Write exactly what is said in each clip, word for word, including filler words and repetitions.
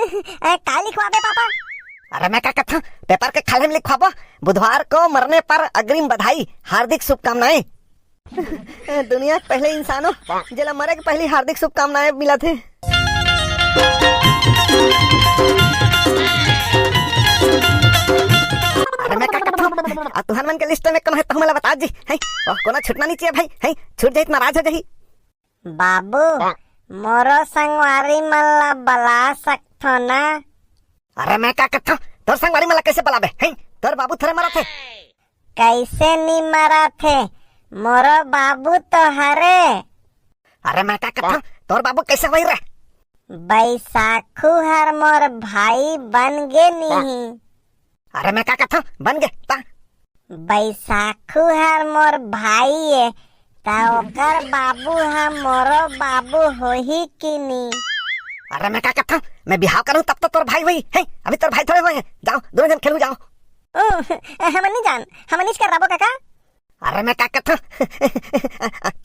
ए, का लिखवाबे पापा? अरे मैं का कथंव, पेपर के खाल्हे में लिखवाबो, बुधवार को मरने पर अग्रिम बधाई, हार्दिक शुभकामनाएं। दुनिया के पहले इंसान हो, जेला मरे के पहली हार्दिक शुभकामनाएं मिलत हे। अरे मैं का कथंव, आ तुहर मन के लिस्ट में कोनो हे त हमला बता जी, हैं? ओह, कोनो छूटना नहीं चाहिए भाई, हैं? छूट जाही त नाराज हो जाही। बाबू, मोरो संगवारी मन ला बला सकथो ना? अरे मैं का कथंव, तोर संगवारी मन ला कैसे बलाबे, हैं? तोर बाबू थोरे मरत हे। कैसे नी मरत हे? मोरो बाबू तो हरे। अरे मैं का कथंव, तोर बाबू कैसे होही रे? बैसाखू हर मोर भाई बन गे नी। अरे मैं का कथंव, बन गे त? बैसाखू हर मोर भाई ए, त ओकर बाबू ह मोरो बाबू होही कि नी? अरे मैं का कथंव, मैं बिहाव करहूं तब तो तोर भाई होही, हैं? अभी तोर भाई थोरे होए हे। जाओ, दोनों झन खेलहू जाओ। ओ, हमन नी जान, हमन नीच कर रबो काका। अरे मैं का कथंव,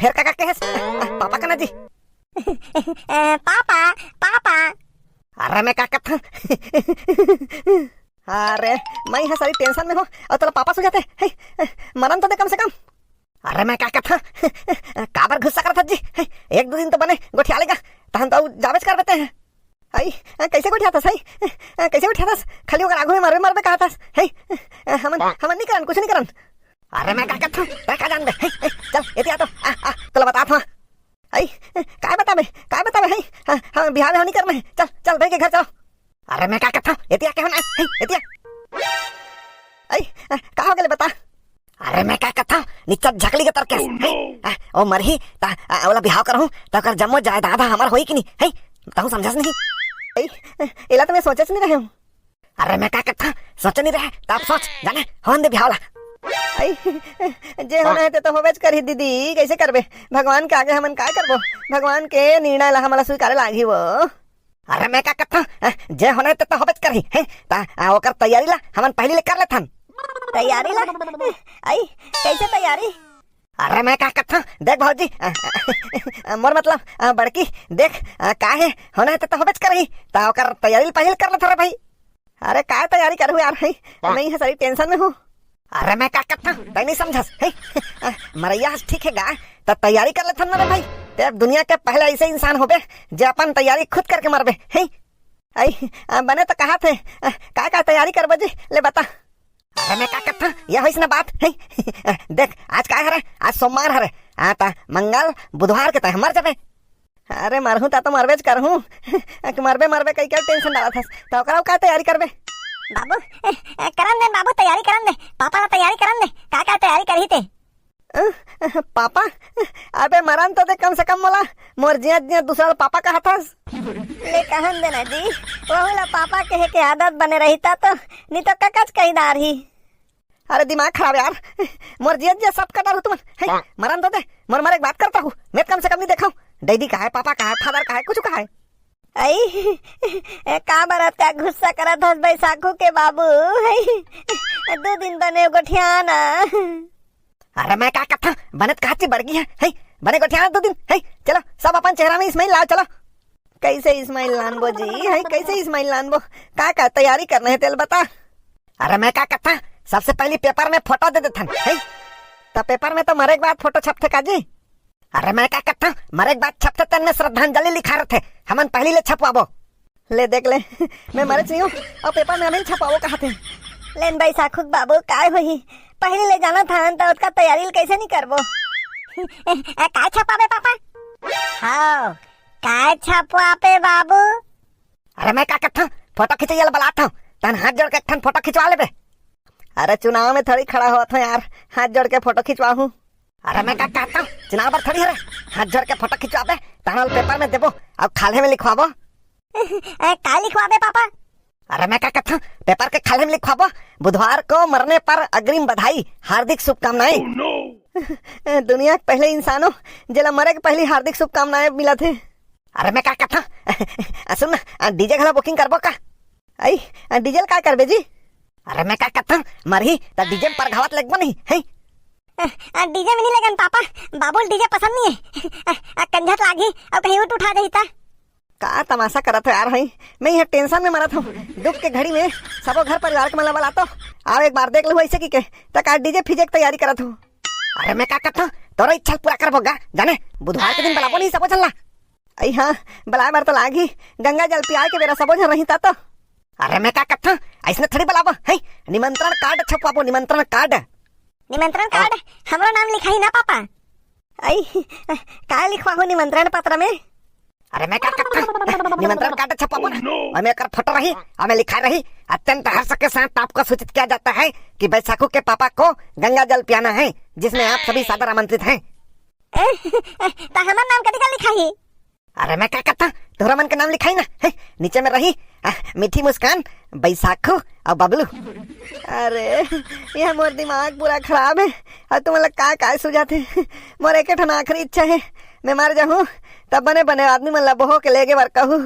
फेर काका कहेस, पापा कना जी। Papa, papa. अरे मैं का कथंव, अरे, मैं हा सारी tension में हों, अउ तोला पापा सुझाथे, हे, मरन तो दे कम से कम। अरे, मैं का कथंव, काबर गुस्सा करत हस जी? हे, एक दू दिन तो बने गोठिया लेगा, तहन तो जाबेच करबे ते। अई, कैसे गोठियाथस, हे? कैसे गोठियाथस? खाली ओकर आगू में मरबे, मरबे कहथस, हे? हमन, हमन नी करन, कुछ नी करन। अरे, मैं का कथंव, तैं का जानबे? हे, हे, चल, एती आ तो, आ, आ, तोला बतात हंव। अई, काय बताबे, काय बताबे, हे? हाँ, हाँ, बिहाव, बिहाव नी करना हे। चल, चल, बइठ के घर चल। अरे, मैं का कथंव, एती आ, केहो ना, हे, एती आ। अई, का हो गेले, बता। अरे, मैं का कथंव, निच्चट झकली के तरकेस। Oh, no। हे, ओ मरही, त, आ, ओला बिहाव करहूं, त ओकर जम्मो जायदाद ह हमर होही कि नी, हे? तहूं समझस नहीं। अई, एला तो मैं सोचेच नी रहेंव। अरे मैं का कथंव, सोचे नी रहे, त अब सोच, जाने, होन दे बिहाव ला। अई, जे होना हे ते तो होबेच करही दीदी, कैसे करबे? भगवान के आगे हमन का करबो? भगवान के निर्णय ला हमन ला स्वीकारे लागही वो। अरे मैं का कथंव, जे होना हे ते तो होबेच करही, हे? त, आ, ओकर तैयारी ला हमन पहिली ले कर लेथन। तैयारी ला? अई, कैसे तैयारी? अरे मैं का कथंव, देख भौजी, अ, अ, मोर मतलब, अ, बड़की, देख, अ, का हे, होना हे ते तो होबेच करही, त ओकर तैयारी ल पहिली कर लेथन रे भाई। अरे काय तैयारी करहूं यार, हे, मैं हा सारी tension में हों। अरे मैं का कथंव, तैं नहीं समझस, हे, अ, मरइया हस ठीक हे गा, त तैयारी कर लेथन ना रे भाई, ते अब दुनिया के पहले ऐसे इंसान होबे, जे अपन तैयारी खुद करके मरबे, हे। अई, अ, बने तो कहत हे, अ, काय काय तैयारी करबो जी, ले बता। अरे मैं का कथंव, ये होइस ना बात, हे? देख, आज काय हरे? आज सोमवार हरे। आ, त मंगल, बुधवार के तैं मर जाबे। अरे मरहूं त, त मरबेच करहूं। मरबे, मरबे कहिके tension डालत हस। त ओकरा का तैयारी करबे? बाबू, ए, ए, करन दे बाबू, तैयारी करन दे। पापा ला तैयारी करन दे। का का तैयारी करही ते? अ, अ, पापा, अबे मरन तो दे कम से कम मोला। मोर जियत जियत दूसरा ला पापा कहत हस। ले कहन दे ना जी, वहू ला पापा कहे के आदत बने रहिता तो, नी तो ककाच कही डारही। अरे दिमाग खराब यार, मोर जियत जियत सब कटारू तुमन। हे, मरन तो दे, मोर मरे के बात करता हूँ, मैं कम से कम नहीं देखा हूँ। डैडी कहाय, पापा कहाय, फादर कहाय, कुछ कहाय। अई, ए, का बरत का गुस्सा करत हस बैसाखू के बाबू? हई, दू दिन बने गोठियाना। अरे मैं का कथंव, बने त कहाची बड़गी हे, हई, बने गोठियाना दू दिन, हई, चलो, सब अपन चेहरा में smile लाओ, चलो। कैसे smile लानबो जी, हई, कैसे smile लानबो? का का तैयारी करना हे तेला बता। अरे मैं का कथंव, सबसे पहिली paper में photo दे देथन, हई? त paper में तो मरे के बाद photo छपथे का जी? अरे मैं का कथंव, मरे के बाद छपथे तेन में श्रद्धांजलि लिखा रथे, हमन पहिली ले छपवाबो। ले देख ले, मैं मरेच नहीं हूँ, अउ paper में अभी छपवाबो कहथे। लेन बैसाखू के बाबू, काय होही? पहिली ले जानत हन त ओतका तैयारी ल कैसे नहीं करबो? ए, ए, काय छपाबे पापा? हाव, काय छपवाबे बाबू? अरे मैं का कथंव, photo खिंचइया ला बलात हंव, तहन हाथ जोड़ के एक ठन photo खिंचवा लेबे। अरे चुनाव में थोड़ी खड़ा होत हंव यार, हाथ जोड़ के photo खिंचवाहूं। अरे मैं का कहत हंव, चुनाव बर थोड़ी हरे, हाथ जोड़ के photo खिंचवाबे, तहन ओला paper में देबो, अउ खाल्हे में लिखवाबो। ए, का लिखवाबे पापा? अरे मैं का कहत हंव, paper के खाल्हे में लिखवाबो, बुधवार को मरने पर अग्रिम बधाई, हार्दिक शुभकामनाएं। Oh no! दुनिया के पहले इंसान हो, जेला मरे के पहली हार्दिक शुभकामनाएं मिलत हे। अरे मैं का कहत हंव, सुन ना, DJ घला booking करबो का? अई, DJ ल का करबे जी? अरे मैं का कहत हंव, मरही त DJ में परघावत लेगबो नहीं, हैं? आ, DJ में नहीं लेगन पापा, बाबू ल DJ पसंद नहीं हे। आ, आ, कंझत लागही, अउ कहीं उठ उठा जाही त। का तमाशा करत हो यार, हई मैं इहाँ टेंशन में मरत हूँ। दुख के घड़ी में सबो घर परिवार के मन ला बलातो, आओ एक बार देख लो ऐसे कि के, त का डीजे फीजे के तैयारी करत हो। अरे मैं का कथों, तोरा इच्छा पूरा करबो गा, जाने बुधवार के दिन बलाबो नहीं सबो झन ला। अई हाँ, बलाए बर तो लागी, गंगा जल पियाए के बेरा सबो झन रही ता तो। अरे मैं का कथों, ऐसने थोड़ी बलाबो, है निमंत्रण कार्ड छपवाबो, निमंत्रण कार्ड। निमंत्रण कार्ड? हमरो नाम लिखाही ना पापा। अई, का लिखवाहू निमंत्रण पत्र में? अरे मैं का कथों, निमंत्रण कार्ड छपवाबो ना, ओमे एकर फोटो रही, ओमे लिखा रही, अत्यंत हर्ष के साथ आपको सूचित किया जाता है कि बैसाखू के पापा को गंगा जल पियाना है, जिसमें आप सभी सादर आमंत्रित हैं। त हमर नाम कथी का लिखाही? अरे मैं का कथों, तोहरा मन के नाम लिखाही ना, है नीचे में रही, आ, मीठी मुस्कान, बैसाखू अउ बबलू। अरे, यह मोर दिमाग पूरा खराब है। अब तुमन ला का का सुझात हे? मोर एके ठन आखिरी इच्छा है, मैं मर जाहूँ तब बने बने आदमी मन ला बोहो के लेगे बर कहू।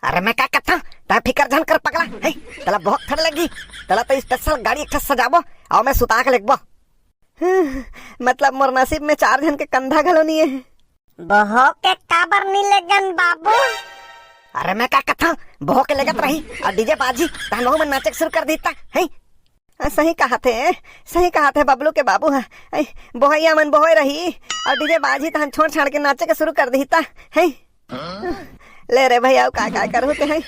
अरे मैं का कथों, तैं फिकर झन कर पगला, है तला बोहो थोड़े लगी, तला तो स्पेशल गाड़ी एक ठन सजाबो अउ मैं सुता के लेगबो। मतलब मोर नसीब में चार झन के कंधा घलो नहीं है। बोहो के काबर नी लेगन बाबू? अरे मैं का कथों, बोहो के लेगत रही अउ डीजे बाजी, तहन वहू मन नाचे के शुरू कर दीता, हैं? आ, सही कहा थे, सही कहा थे बबलू के बाबू ह। ऐ, बोहैया मन बोहे रही अउ डीजे बाजी, तहन छोड़ छाड़ के नाचे के शुरू कर दीता, हैं? ले रे भैया, अउ का का करहू ते, हैं?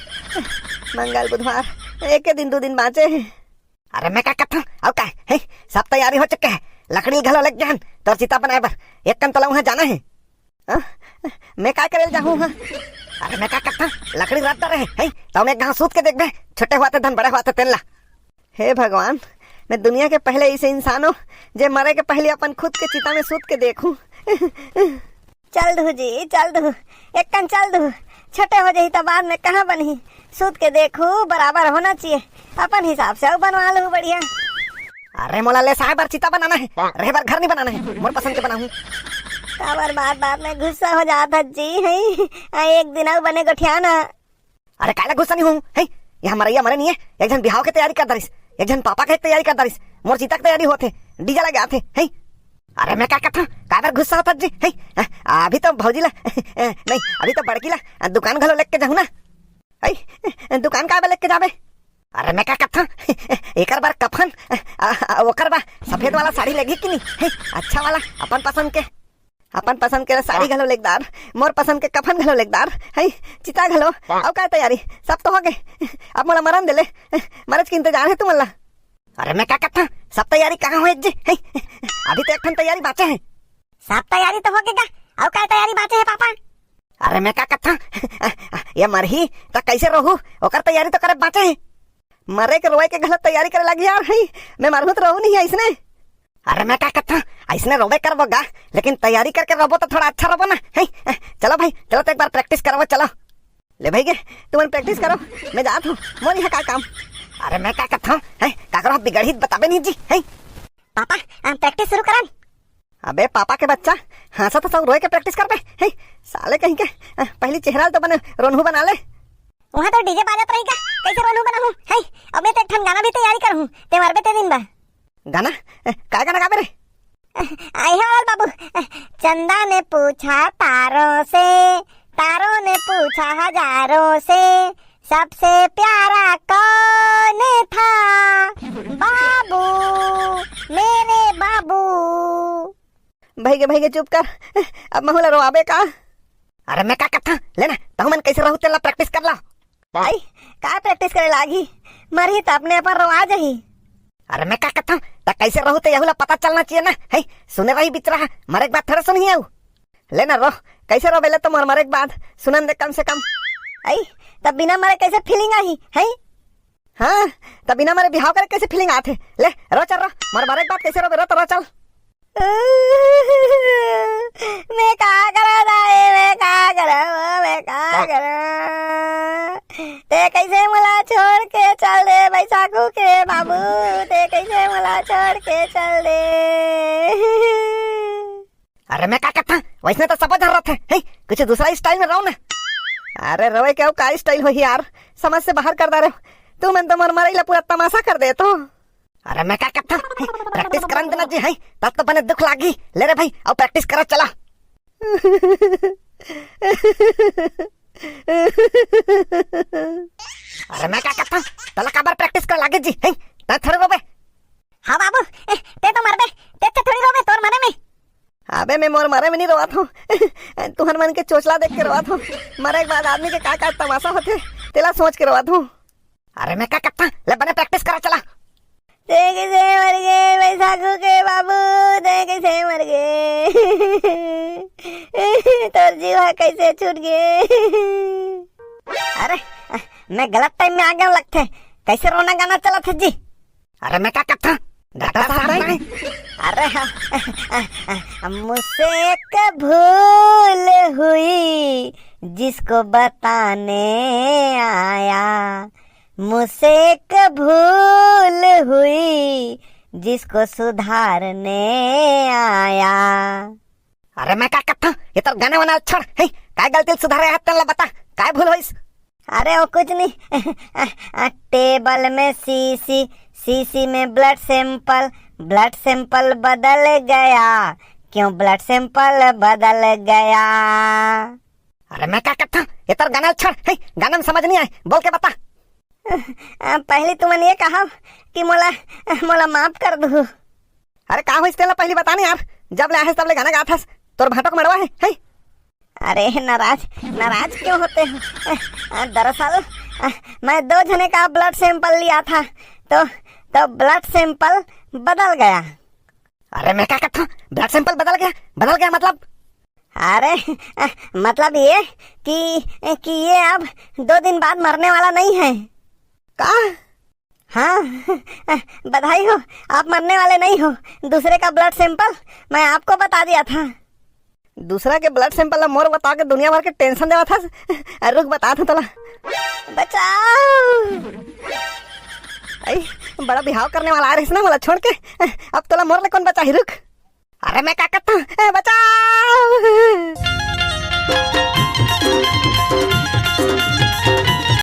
मंगल बुधवार, एके दिन दू दिन बाँचे हे। अरे मैं का कथों, अउ का है, सब तैयारी हो चुके है, लकड़ी घलो लेके जान, तोर चिता बनाए बर, एक कन तोला उहाँ जाना है। हाँ? मैं का करे ल जाहूँ, हाँ? अरे मैं का कथों, लकड़ी रख डरे है, हैं? त मैं एक घांव सूत के देखबे, छोटे होवत हे धन बड़े होवत हे तेन ला। हे भगवान, मैं दुनिया के पहले ऐसे इंसान हूँ, जे मरे के पहले अपन खुद के चिता में सूत के देखूं। चल दू जी, चल दू, एक कन चल दू, छोटे हो जाही त बाद में कहाँ बनही, सूत के देखू, बराबर होना चाहिए, अपन हिसाब से अउ बनवा लू बढ़िया। अरे मोला लेसाए बर चिता बनाना है, रहे बर घर नहीं बनाना है, मोर पसंद के बनाहूँ। काबर बात बात में गुस्सा हो जात हस जी, हैं? आ, एक दिन अउ बने गोठिया ना। अरे काला गुस्सा नहीं हूँ, हैं? यहाँ मरैया मरे नहीं है, एक झन बिहाव के तैयारी कर दरिस, एक झन पापा के तैयारी कर दरिस, मोर चिता के तैयारी होत हे, डीजे लगे आथे, हैं? अरे मैं का कथों, काबर गुस्सा होत हस जी, हैं? अभी तो भौजी ला, नहीं, अभी तो बड़की ला दुकान घलो लेके जाहूँ ना। अई, दुकान का बा लेके जाबे? अरे मैं का कथों, एकर बर कफन, आ, आ, ओकर बर सफेद वाला साड़ी लेगी कि नहीं? हैं, अच्छा वाला, अपन पसंद के, अपन पसंद के साड़ी घलो लेगदार, मोर पसंद के कफन घलो लेगदार, हैं, चिता घलो, अउ का तैयारी, सब तो हो गए। अब मोला मरन दे ले, मरज के इंतजार है तुमन ला। अरे मैं का कथों, सब तैयारी कहाँ होए जी, हैं? अभी तो एक ठन तैयारी बाँचे है। सब तैयारी तो हो गए गा, अउ का तैयारी बाँचे है पापा? अरे मैं का कथों, ये मरही त कैसे रहू, ओकर तैयारी तो करे बाँचे हे। मरे के रोए के गलत तैयारी करे लगी यार, हैं? मैं मरहूँ त रहू नहीं ऐसने। अरे मैं का कथों, ऐसने रोबे करबो गा, लेकिन तैयारी करके रोबो तो थोड़ा अच्छा रोबो ना, हैं? चलो भाई, चलो तो एक बार प्रैक्टिस करबो, चलो। ले भाई गे, तुमन प्रैक्टिस करो, मैं जात हूँ, मोर यहाँ का काम। अरे मैं का कथों, हैं? काकरो बिगड़ही बताबे नहीं जी, हैं? पापा, हम प्रैक्टिस शुरू करन। अबे पापा के बच्चा, हाँसत हस अउ रोए के प्रैक्टिस करबे, हैं? साले कहीं के, अ, पहली चेहरा ल तो बने रोनहू बना ले। वहाँ तो डीजे बाजत रही का, कैसे रोनहू बनाहूँ, हैं? अबे तो एक ठन गाना भी तैयारी करहूँ, ते मरबे ते दिन बा। गाना? अ, काय गाना गाबे रे? अ, आए हे वाला बाबू, अ, चंदा ने पूछा तारों से, तारों ने पूछा हजारों से, सबसे प्यारा कौन था? बाबू, मेरे बाबू। भइगे, भइगे, चुप कर। अब महू ला रोआबे का? अरे मैं का कथों, ले ना, तहू मन कैसे रहू तेला प्रैक्टिस कर ला। भाई, का प्रैक्टिस करे लागी? मरही त अपने अपन रोआ जाही। अरे मैं का कथों, त कैसे रहू ते यहू ला पता चलना चाहिए ना, है? सुने रही बिचरा ह, मरे के बाद थोड़े सुनही अउ। ले ना रो, कैसे रो बेले तो मोर मरे के बाद, सुनन दे कम से कम। आई, तब बिना मरे कैसे फीलिंग आही, है? हाँ, तब बिना मरे बिहाव करे कैसे फीलिंग आथे? ले, रो चल रो, मोर मरे के बाद कैसे रोबे, रो तो रो चल। मैं का करा दाई, मैं का करा, मैं का करा? ते कैसे मोला छोड़ के चल दे, बैसाखू के बाबू, ते कैसे मोला छोड़ के चल दे? अरे मैं का कथों, वैसने तो सब झन रथे, हैं? कुछ दूसरा स्टाइल में रहो ना। अरे रोए के अउ का स्टाइल होही यार, समझ से बाहर कर डारे हो। तुमन तो मोर मरई ला पूरा तमाशा कर देत हो। अरे मैं का कथों, हैं? प्रैक्टिस करन देना जी, हैं? तब तो बने दुख लागी। ले रे भाई, अउ प्रैक्टिस करा चला। अरे मैं का कहता, तोला काबर practice कर लागे जी, हैं? तैं थोड़ी रोबे। हाँ बाबू, ए, तैं तो मरबे, तैं तो थोड़ी रोबे, तोर मरे में। अबे मैं मोर मरे में नहीं रोवत हूँ। तुहर मन के चोचला देख के रोवत हूँ। मरे के बाद आदमी के का का तमाशा होथे, तेला सोच के रोवत हूँ। अरे मैं का कहता, ले बने practice करा चला। तैं कइसे मर गे बैसाखू के बाबू, तैं कइसे मर गे? तोर जीवा कइसे छूट गे? अरे मैं गलत time में आ गया लगथे। कइसे रोना गाना चलत हे जी? अरे मैं का कहता, डॉक्टर साहब नहीं। अरे हाँ, मुझसे एक भूल हुई जिसको बताने आया, मुझसे एक भूल हुई जिसको सुधारने आया। अरे मैं का कहता, ये तोर गाना वाना छोड़, हैं? काय गलती ल सुधारे हे तेन ला बता, काय भूल होइस? अरे वो कुछ नहीं। टेबल में शीशी, शीशी में blood sample, blood sample बदल गया, क्यों blood sample बदल गया? अरे मैं का कहता, ये तोर गाना ल छोड़, हैं? गाना में समझ नहीं आए, बोल के बता। आ, पहली तुमन ये कहा कि मोला, मोला माफ कर दू। अरे का होइस तेला पहली बता नहीं यार, जब ले आए हस तब ले गाना गात हस, तोर भांटो के मड़वा है, है? अरे नाराज, नाराज क्यों होते हो? आ, दरअसल आ, मैं दो जने का blood sample लिया था, तो, तो blood sample बदल गया। अरे मैं का कहता, blood sample बदल गया? बदल गया मतलब? अरे मतलब ये कि, कि ये अब दो दिन बाद मरने वाला नहीं है। का? हाँ, बधाई हो, आप मरने वाले नहीं हो। दूसरे का blood sample मैं आपको बता दिया था। दूसरा के blood sample ला मोर बता के दुनिया भर के tension देवा था। अरे रुक, बता था तोला। बचाओ। आई, बड़ा बिहाव करने वाला आ रहिस ना मोला छोड़ के। अब तोला मोर ले कौन बचाही, रुक। अरे मैं का कहता हूँ, ए, बचाओ।